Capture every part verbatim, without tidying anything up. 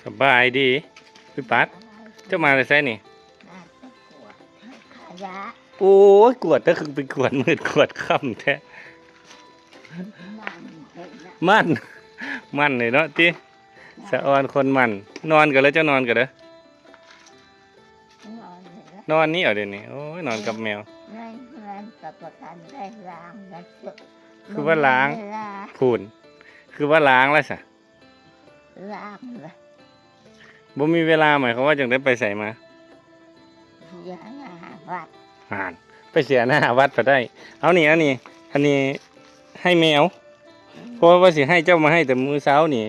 สบายดีพี่ปัด เจ้ามาแต่ไสนี่ มาไปกวดขยะ โอ้ย กวดแต่คือไปกวดมืดกวดค่ำแท้ มันเห็นนะ มัน มันเลยเนาะติ สะออนคนมัน นอนกันแล้ว เจ้านอนกันเด้อ นอนเลยนะ นอนนี่เอาเดี๋ยวนี้ โอ้ย นอนกับแมว ในเฮือนกับประกันได้ล้างนะ คือว่าล้าง เวลา พูน คือว่าล้างแล้วสะ ล้างเลย บ่มีเวลาหมายความว่าจังได้ไปไสมา เสียหน้าวัด อ่าน ไปเสียหน้าวัดก็ได้ เอานี่ เอานี่ อันนี้ให้แมว เพราะว่าสิให้เจ้ามาให้แต่มื้อเช้านี่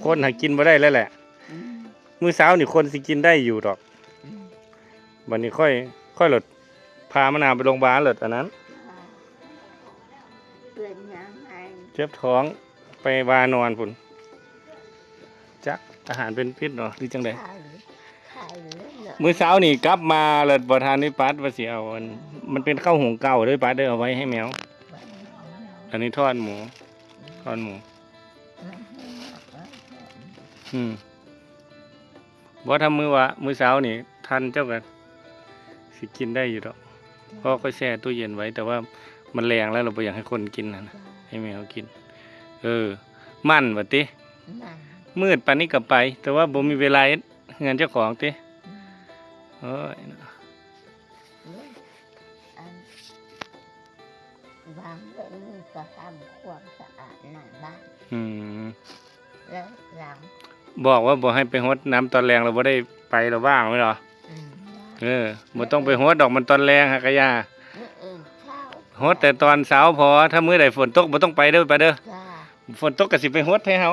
คนหากินบ่ได้แล้วแหละ อืม มื้อเช้านี่คนสิกินได้อยู่ดอก อืม บัดนี้ค่อย ค่อยหลด พามะนาวไปโรงพยาบาลหลดอันนั้น เป็นยังไง เจ็บท้อง ไปวานอนพุ้น จัก อาหารเป็นพิษเนาะ หรือจังใด ไข่ไข่เลยเหรอ มื้อเช้านี่กลับมาหลดบ่ทันได้ปัดว่าสิเอาอัน มันเป็นข้าวหุงเก่าเด้อปัดเด้อ เอาไว้ให้แมว อันนี้ทอดหมู ทอดหมู มันให้หมดแล้ว อืม บ่ถ้ามื้อว่า มื้อเช้านี่ ทันเจ้าก็สิกินได้อยู่ดอก เพราะก็แช่ตู้เย็นไว้ แต่ว่ามันแลงแล้ว เราบ่อยากให้คนกินนะ ให้แมวกิน เออ มันว่าติ มัน มืดปานนี้ก็ไป แต่ว่าบ่มีเวลาเฮ็ดเฮือนเจ้าของติ อืม โอ้ย เฮ้ยอันวางไว้นี่ก็ทำความสะอาดหน้าบ้าน อืม แล้วล้าง บอกว่าบ่ให้ไปฮดน้ำตอนแลง เราบ่ได้ไป เราว่างไว้เหรอ อืม เออ บ่ต้องไปฮดดอก มันตอนแลงหากะยา มื้ออื่นเช้า ฮดแต่ตอนเช้าพอ ถ้ามื้อใดฝนตกบ่ต้องไปเด้อ ไปเด้อ จ้า ฝนตกก็สิไปฮดให้เฮา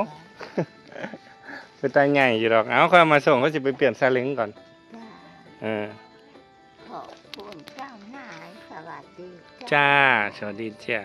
เป็นตาใหญ่อยู่ดอก เอาค่อยมาส่ง ก็สิไปเปลี่ยนซาเล้งก่อน จ้า เออ ขอบคุณเจ้านาย สวัสดี จ้า สวัสดีจ้า